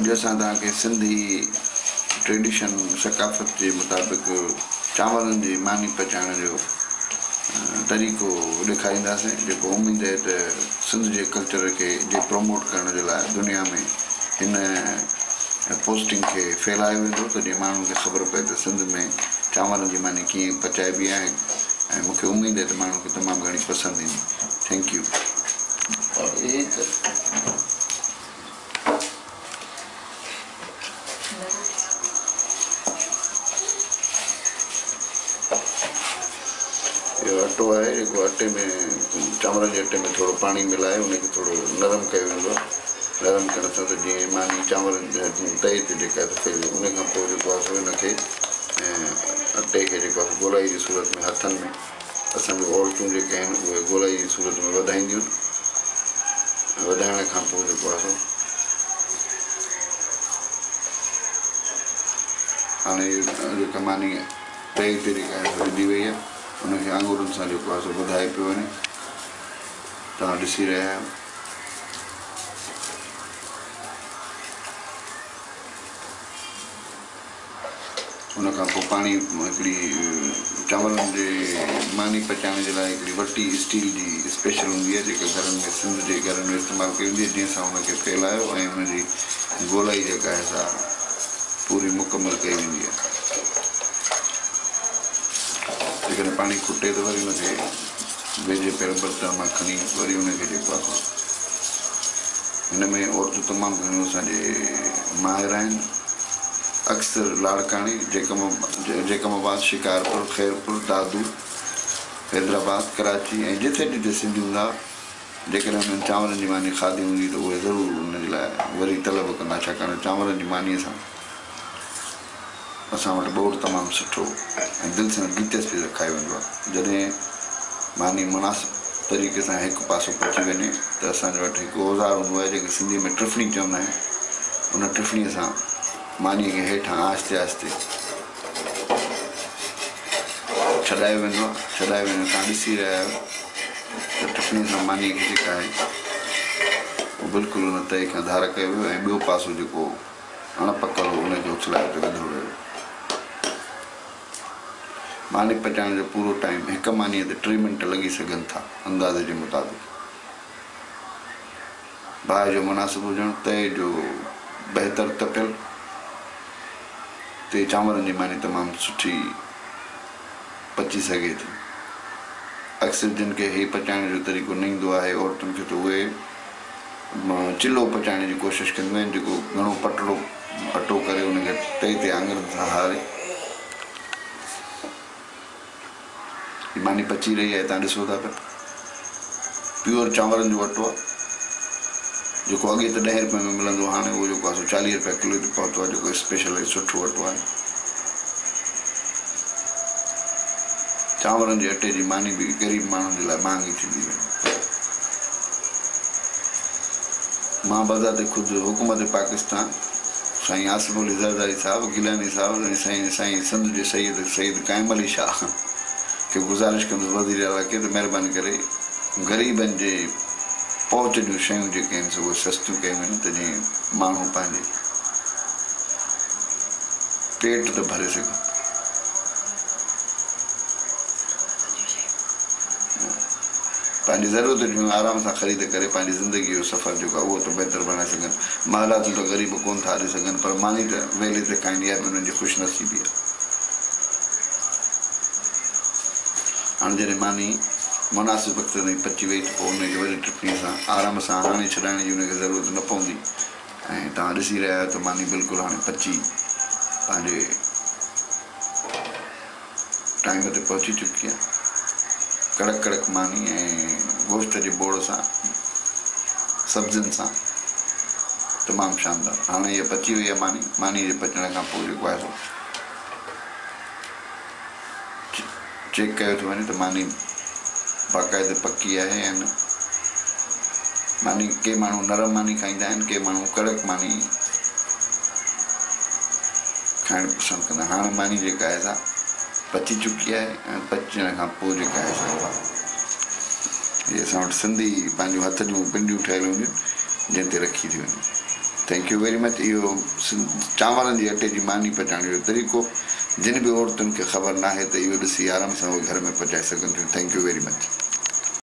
اڄ اسان توهان کي سنڌي ٽريڊيشن ثقافت جي مطابق چانورن جي ماني پچائڻ جو طريقو ڏيکارينداسين جيڪو اميد آهي ته سنڌ جي ڪلچر کي جي پروموٽ ڪرڻ جي لاء دنيا ۾ هن پوسٽنگ کي ڦهلايو ويندو ته جيئن ماڻهن کي خبر پئي ته سنڌ ۾ چانورن جي ماني ڪيئن پچائبي آهي ۽ مون کي اميد آهي ته ماڻهن کي تمام گهڻي پسند ايندي. Thank you. اهو اٽو آهي جيڪو اٽي ۾ چانورن جي اٽي ۾ ٿورو پاڻي ملائي ان کي ٿورو نرم ڪيو ويندو آهي. نرم ڪرڻ سان ته جيئن ماني چانورن تئي تي جيڪا ته ڦهلجي. ان کان پوء جيڪو آهي سو ان کي اٽي کي جيڪو آهي سو گولائي جي صورت ۾ هٿن ۾ اسان جون عورتون جيڪي آهن اهي گولائي جي صورت ۾ وڌائينديون آهن ۽ وڌائڻ کان پوء جيڪو آهي سو هاڻي جيڪا ماني تئي تي جيڪا آهي سو وڌي وئي آهي ان کي آڱرين سان جيڪو آهي سو وڌايو پيو وڃي توهان ڏسي رهيا آهيو. ان کان پوء پاڻي هڪڙي چانورن جي ماني پچائڻ جي لاء هڪڙي وٽي اسٽيل جي اسپيشل هوندي آهي جيڪا گهرن ۾ سنڌ جي گهرن ۾ استعمال ڪئي ويندي آهي جنهن سان ان کي ڦهلايو ۽ ان جي گولائي جيڪا آهي سا پوري مڪمل ڪئي ويندي آهي. جيڪڏهن پاڻي کٽي ته وري ان کي ويجهي پيل برتن مان کڻي وري ان کي جيڪو آهي سو هن ۾ عورتون تمام گهڻيون اسان جي ماهر آهن. اڪثر لاڙڪاڻي، جيڪب آباد، شڪارپور، خيرپور، دادو، حيدرآباد، ڪراچي ۽ جٿي جٿي سنڌي هوندا، جيڪڏهن انهن چانورن جي ماني کاڌي هوندي ته اهي ضرور ان جي لاء وري طلب ڪندا، ڇاڪاڻ ته چانورن جي مانيء سان اسان وٽ ٻوڙ تمام سٺو ۽ دل سان دلچسپي سان کايو ويندو آهي. جڏهن ماني مناسب طريقي سان هڪ پاسو پچي وڃي ته اسان وٽ هڪ اوزار هوندو آهي، جنهن کي سنڌيء ۾ ٽڦڻي چوندا آهن. ان ٽڦڻيء سان مانيء کي هيٺان آهستي آهستي ڇڏايو ويندو آهي. ڇڏايو وڃي توهان ڏسي رهيا آهيو ته ٽڦڻيء سان مانيء کي جيڪا آهي اهو بلڪل ان تئي کان ڌار ڪيو ويو ۽ ٻيو پاسو جيڪو اڻ پڪل هو ان کي اڇلائي اتي وڌو ويو. ماني پچائڻ جو پورو ٽائيم هڪ مانيء تي ٽي منٽ لڳي سگهن ٿا اندازي جي مطابق. باهه جو مناسب هجڻ، تئي جو بهتر تپيل تي چانورن جي ماني تمام سٺي پچي سگهي ٿي. اڪثر جن کي هي پچائڻ جو طريقو نه ايندو آهي عورتن کي ته اهي چلو پچائڻ جي ڪوشش ڪنديون آهن جيڪو گهڻو پٽڙو اٽو ڪري ان کي تئي تي آڱرين سان هاري هي ماني پچي رهي آهي توهان ڏسو ٿا پيا پيور چانورن جو اٽو آهي جيڪو اڳي ته ڏهين روپئي ۾ ملندو هو هاڻي اهو جيڪو آهي سو چاليهه روپيا ڪلو تي پهتو آهي جيڪو اسپيشل ۽ سٺو اٽو آهي چانورن جي اٽي جي ماني به غريب ماڻهن جي لاء مهانگي ٿيندي وڃي مان بذات خود حڪومت پاڪستان سائين آصف علي زرداري صاحب، گيلاني صاحب ۽ سائين سائين سنڌ جي سيد سيد قائم علي شاهه کي گذارش ڪندس وزير اعليٰ کي ته مهرباني ڪري غريبن جي پهچ جون شيون جيڪي آهن سي اهي سستيون ڪيون وڃن ته جيئن ماڻهو پنهنجي پيٽ ته ڀري سگهن. پنهنجي ضرورت جون آرام سان خريد ڪري پنهنجي زندگيء جو سفر جيڪو آهي اهو ته بهتر بڻائي سگهن. محلاتون ته غريب ڪونه ٿا اڏي سگهن پر ماني ته ويلي تي کائين اها به انهن جي خوش نصيبي آهي. هاڻي جڏهن ماني مناسب وقت تائين پچي وئي ته پوء ان کي وري ٽڦڻيء سان آرام سان هاڻي ڇڏائڻ جي ان کي ضرورت نه پوندي ۽ توهان ڏسي رهيا آهيو ته ماني بلڪل هاڻي پچي پنهنجي ٽائيم تي پهچي چڪي آهي. ڪڙڪ ڪڙڪ ماني ۽ گوشت جي ٻوڙ سان سبزين سان تمام شاندار. هاڻي هيء پچي وئي آهي ماني. مانيء جي پچڻ کان پوء جيڪو آهي سو چيڪ ڪيو ٿو وڃي ته ماني باقاعده پڪي آهي يا نه. ماني ڪي ماڻهو نرم ماني کائيندا آهن ڪي ماڻهو ڪڙڪ ماني کائڻ پسند ڪندا آهن. هاڻي ماني جيڪا آهي سا پچي چڪي آهي ۽ پچڻ کان پوء جيڪا آهي سا اها هي اسان وٽ سنڌي پنهنجون هٿ جون پنڊيون ٺهيل هونديون آهن جنهن تي رکي ٿي وڃي. Thank you very much اهو چانورن جي اٽي جي ماني پچائڻ جو طريقو جن به عورتن کي خبر ناهي ته اهو ڏسي آرام سان اهي گهر ۾ پچائي سگهن ٿيون thank you very much.